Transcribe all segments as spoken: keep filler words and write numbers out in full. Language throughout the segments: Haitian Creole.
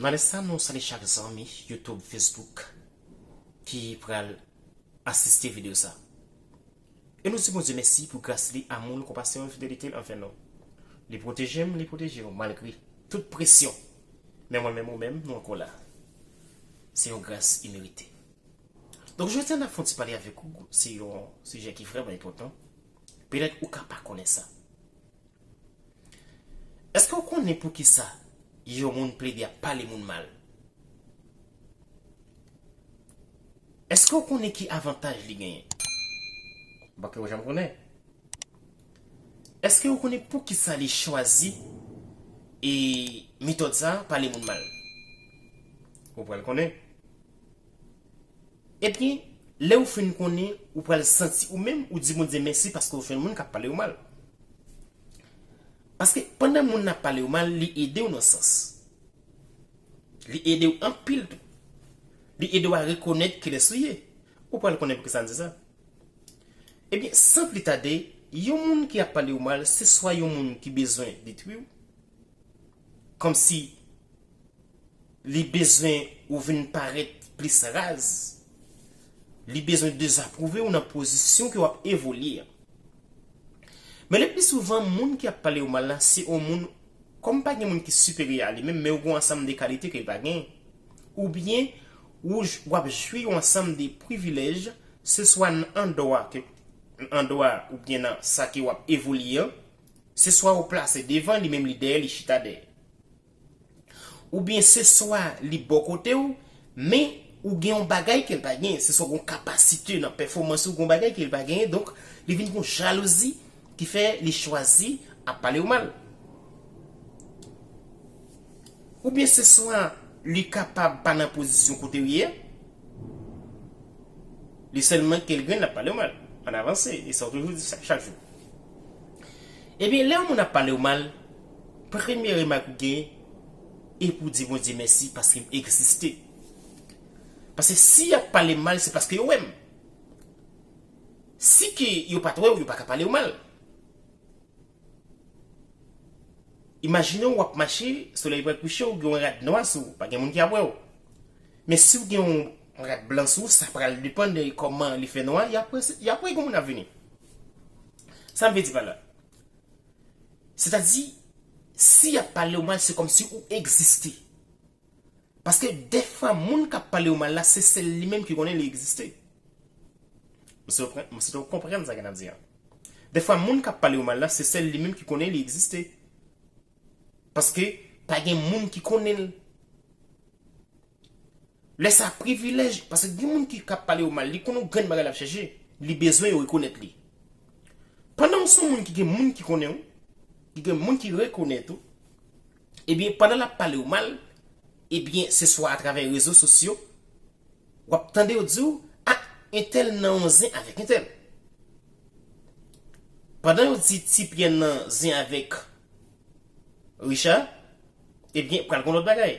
Nan lè sa, nou salye chak zanmi YouTube, Facebook ki pral asiste videyo sa. E nou di Bondye mèsi pou gras li, amou l, konpasyon l, fidelite l anvè nou. Li pwoteje m, li pwoteje w, malgre tout presyon. Men mwen menm, ou menm, nou ankò la. Se yon gras imerite. Donk, jodi a, n ap fè yon ti pale avèk ou, se yon sijè ki vrèman enpòtan. Petèt ou ka pa konnen sa. Èske w konnen poukisa yon moun plede ap pale moun mal? Èske w konnen ki avantaj li genyen? Bon, ke w janm konnen. Èske w konnen poukisa li chwazi e metòd sa, pale moun mal? Ou pral konnen. Ebyen, lè w fin konnen, ou pral santi ou menm, ou di Bondye mèsi paske w jwenn moun k ap pale w mal. Paske pandan moun nan ap pale w mal, li ede w nan sans. Li ede w anpil tou. Li ede w a rekonèt kilès ou ye. Ou pral konnen poukisa m di sa. Ebyen, san pli tade, yon moun ki ap pale w mal, se swa yon moun ki bezwen detwi w, kòmsi li bezwen ou vin parèt plis raz, li bezwen dezapwouve w nan pozisyon ke w ap evolye a. Men le pli souvan, moun ki ap pale w mal la, se yon moun, kòm pa gen moun ki siperyè a li menm, men ou gen yon ansanm de kalite ke l pa gen. Oubyen, ou j-, w ap jwi yon ansanm de privilèj, se swa nan andwa ke, andwa oubyen nan sa ke w ap evolye an, se swa ou plase devan, li menm li dèyè, li chita dèyè. Oubyen se swa li bò kote w, men ou gen yon bagay ke l pa gen. Se swa ou gen yon kapasite nan pèfòmans ou, gen yon bagay ke l pa genyen. Donk, li vin gen yon jalouzi ki fè li chwazi ap pale w mal. Oubyen se swa li kapab pa nan pozisyon kote w ye a, li sèlman kel grenn l ap pale w mal. Ann avanse, e sa w toujou di sa chak jou. Ebyen, lè yon moun ap pale w mal, premye remak ou gen, e pou di Bondye mèsi paske m egziste. Paske si y ap pale m mal, se paske yo wè m. Si ke yo pa t wè w, yo pa ka pale w mal. Imajine w ap mache, solèy pral kouche, ou gen yon rad nwa sou ou, pa gen moun ki ap wè w. Men si w gen yon rad blan sou ou, sa pral depann de kòman li fè nwa, y ap wè, y ap wè gen moun ap vini. Sa m vle di pa la? Sètadi, si y ap pale w mal, se kòmsi ou egziste. Paske dèfwa, moun k ap pale w mal la, se sèl li menm ki konnen li egziste. M swete w konprann sa ke n ap di a. Dèfwa, moun k ap pale w mal la, se sèl li menm ki konnen li egziste. Paske pa gen moun ki konnen l. Lè sa, privilèj, paske gen moun ki, k ap pale w mal, li konnen yon grenn bagay l ap chèche, li bezwen yo rekonèt li. Pandan w se yon moun ki gen moun ki konnen w, ki gen moun ki rekonèt ou, ebyen, pandan l ap pale w mal, ebyen, se swa atravè rezo sosyo, w ap tande yo di w, a, entèl nan yon zen avèk entèl. Pandan yo di Ti Pyè nan zen avèk Richard, ebyen, pral gen lòt bagay.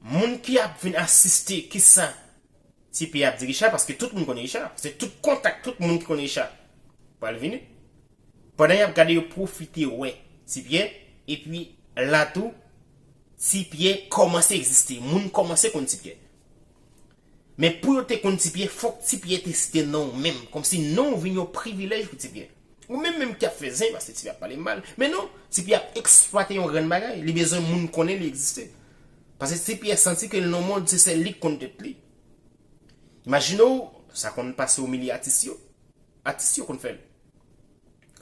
Moun ki ap vin asiste, kisa Ti Pyè ap di Richard, paske tout moun konnen Richard. Se tout kontak, tout moun ki konnen Richard pral vini. Pandan y ap gade, yo pwofite wè Ti Pyè, epi la tou, Ti Pyè kòmanse egziste. Moun kòmanse konn Ti Pyè. Men pou yo te konn Ti Pyè, fòk Ti Pyè te site non w menm, kòmsi non w vin yon privilèj pou Ti Pyè. Ou menm menm ki ap fè zen, paske Ti Pyè ap pale mal. Men non, Ti Pyè ap eksplwate yon grenn bagay. Li bezwen moun konnen li egziste. Paske Ti Pyè santi ke l nan mond, se sèl li k konn tèt li. Imajine w, sa konn pase w milye atis yo. Atis yo konn fè l.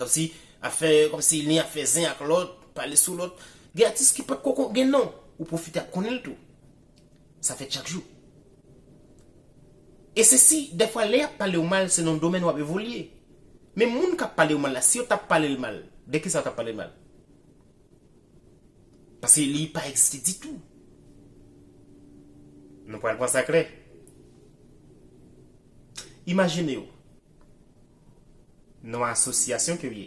Kòmsi ap fè, kòmsi li ap fè zen ak lòt, pale sou lòt. Gen atis ki pa t ko gen non, ou pwofite ap konnen l tou. Sa fèt chak jou. E se si, dèfwa, lè y ap pale w mal, se nan yon domèn w ap evolye. Men moun k ap pale w mal la, si yo t ap pale l mal, de kisa yo t ap pale l mal? Paske li pa egziste ditou. Nou pral pran sa klè. Imajine w, nan yon asosyasyon ke w ye,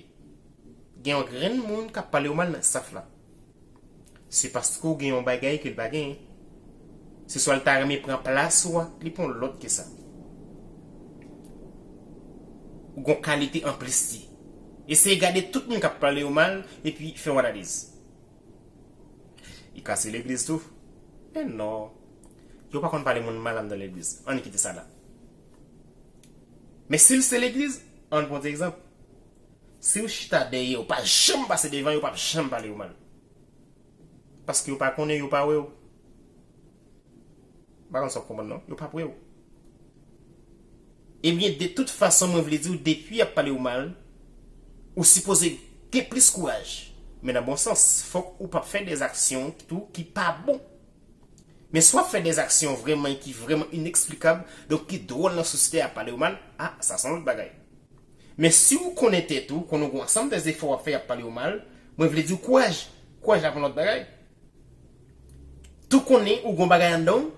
gen yon grenn moun k ap pale w mal nan staf la. Se paske w gen yon bagay ke l pa genyen. Se swa l ta renmen pran plas ou a, li pran lòt ke sa. Ou gon kalite anplis li. Eseye gade tout moun k ap pale w mal, epi fè yon analiz. Li ka se legliz tou. Men non. Yo pa konn pale moun mal anndan legliz. Ann kite sa la. Men si l se legliz, ann pran ti egzanp. Si w chita dèyè, ou pa janm pase devan yo, yo p ap janm pale w mal. Paske yo pa konnen, yo pa wè w. M pa konn si w ap konprann non. Yo p ap wè w. Ebyen, de tout fason, mwen vle di w, depi y ap pale w mal, ou sipoze gen plis kouraj. Men nan bon sans, fòk ou p ap fè de aksyon tou ki pa bon. Men si w ap fè de aksyon vrèman ki vrèman ineksplikab, donk ki dwòl nan sosyete a ap pale w mal, a, sa se yon lòt bagay. Men si w konnen tèt ou, konnen w gen yon ansanm de efò w ap fè y ap pale w mal, mwen vle di w kouraj. Kouraj la pou yon lòt bagay. Tou konnen ou gen yon bagay anndan w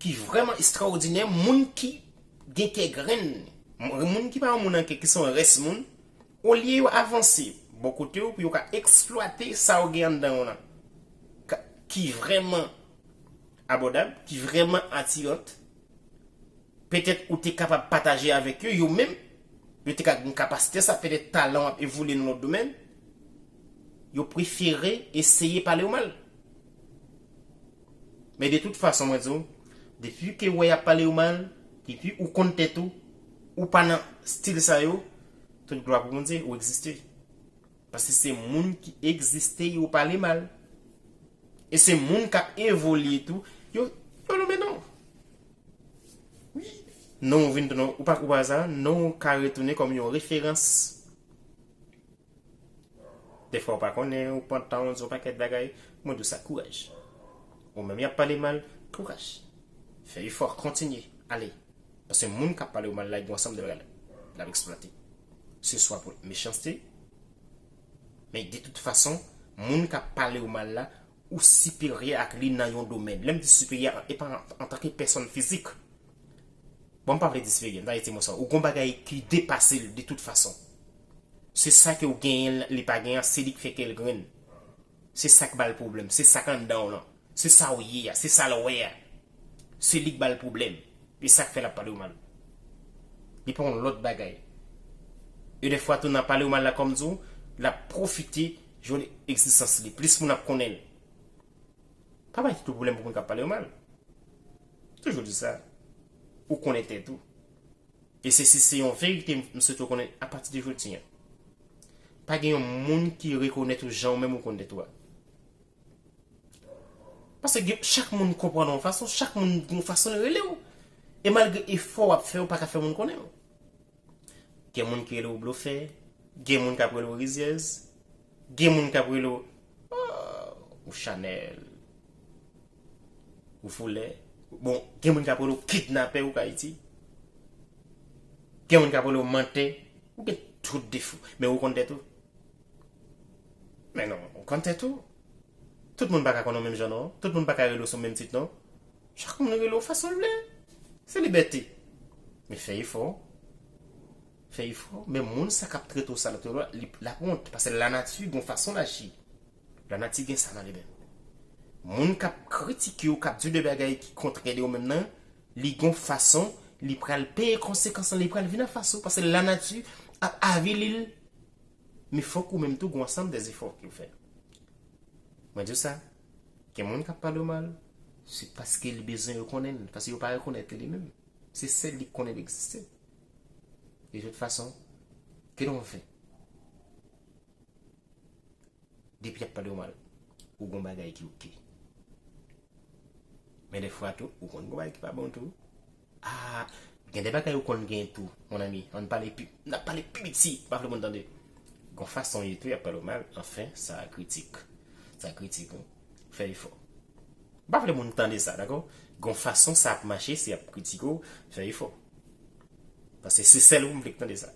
ki vrèman estrawòdinè, moun ki gen kè grenn, moun ki pa yon moun an kè, ki se yon rès moun, olye yo avanse bò kote w pou yo ka eksplwate sa w gen anndan w lan, ka- ki vrèman abòdab, ki vrèman atiran, petèt ou te kapab pataje avèk yo, yo menm, yo te ka gen kapasite sa, petèt talan w ap evolye nan lòt domèn, yo prefere eseye pale w mal. Men de tout fason, mwen di w, depi ke w wè y ap pale w mal, depi ou konn tèt ou, ou pa nan stil sa yo, tout glwa pou Bondye, ou egziste. Paske se moun ki egziste, yo pale mal. E se moun k ap evolye tou, yo, yo nonmen non. Wi. Non w vin tounen, ou pa, ou pa sa, non w ka retounen kòm yon referans. Defwa w pa konnen, ou pantan, ou di yon pakèt bagay, mwen di w sa, kouraj. Ou menm y ap pale mal, kouraj. Fè efò, kontinye, ale. Paske moun k ap pale w mal la, gen yon ansanm de bagay l ap eksplwate. Se swa pou mechanste, men de tout fason, moun k ap pale w mal la, ou siperyè ak li nan yon domèn. Lè m di siperyè, e pa an, antanke pèsòn fizik. Bon, m pa vle di siperyè, m ta retire mo sa. Ou gon bagay ki depase l de tout fason. Se sa ke w genyen, li pa genyen, se li k fè ke l grenn. Se sa k ba l pwoblèm, se sa k anndan w lan. Se sa w ye a, se sa l wè a. Se li k ba l pwoblèm. E sa k fè l ap pale w mal. Li pa yon lòt bagay. E defwa tou nan pale w mal la kòm di w, l ap pwofite jwenn egzistans li. Plis moun ap konnen l. Pa bay tèt ou pwoblèm pou moun k ap pale w mal. Toujou di sa. Ou konnen tèt ou. E se, se, se yon verite m swete w konnen apati de jodi a. Pa gen yon moun ki rekonèt ou jan ou menm ou konn tèt ou a. Paske gen, chak moun konprann w yon fason, chak moun gen yon fason l rele w. E malgre efò w ap fè, ou pa ka fè moun konnen w. Gen moun ki rele w blofè, gen moun k ap rele w rizyèz, gen moun k ap rele w, oh, ou chanèl, ou foulè. Bon, gen moun k ap rele w kidnapè, ou ka Ayiti. Gen moun k ap rele w mantè, ou gen tout defo, men ou konn tèt ou. Men non, ou konn tèt ou. Tout moun pa ka konnen w menm jan non. Tout moun pa ka rele w sou menm tit non. Chak moun rele w fason l vle. Se libète. Men fè efò. Fè efò. Men moun sa k ap trete w sa l ap trete w la, li, l ap wont. Paske lanati gen yon fason l aji. Lanati gen sa nan li menm. Moun k ap kritike w, k ap di w de bagay ki kontrè de ou menm nan, li gen yon fason, li pral peye konsekans lan, li pral vin anfas ou. Paske lanati ap avili l. Men fòk ou menm tou gen yon ansanm de efò ke w fè. Mwen di w sa, gen moun k ap pale w mal, se paske li bezwen yo konnen l, paske yo pa rekonèt li menm. Se sèl li k konnen l egziste. De tout fason, ke nou fè? Depi y ap pale w mal, ou gon bagay ki oke. Men defwa tou, ou konn gon bagay ki pa bon tou. Ah, gen de bagay ou konn gen tou, mon ami. Ann pale pi, n ap pale pi piti, pa vle moun tande. Gon fason ye tou, y ap pale w mal. Anfen, sa a kritik. Sa a kritik, wi. Fè efò. M pa vle moun tande sa, dakò? Gon fason sa ap mache, si y ap kritike w, fè efò. Paske se sèl ou m vle k tande sa.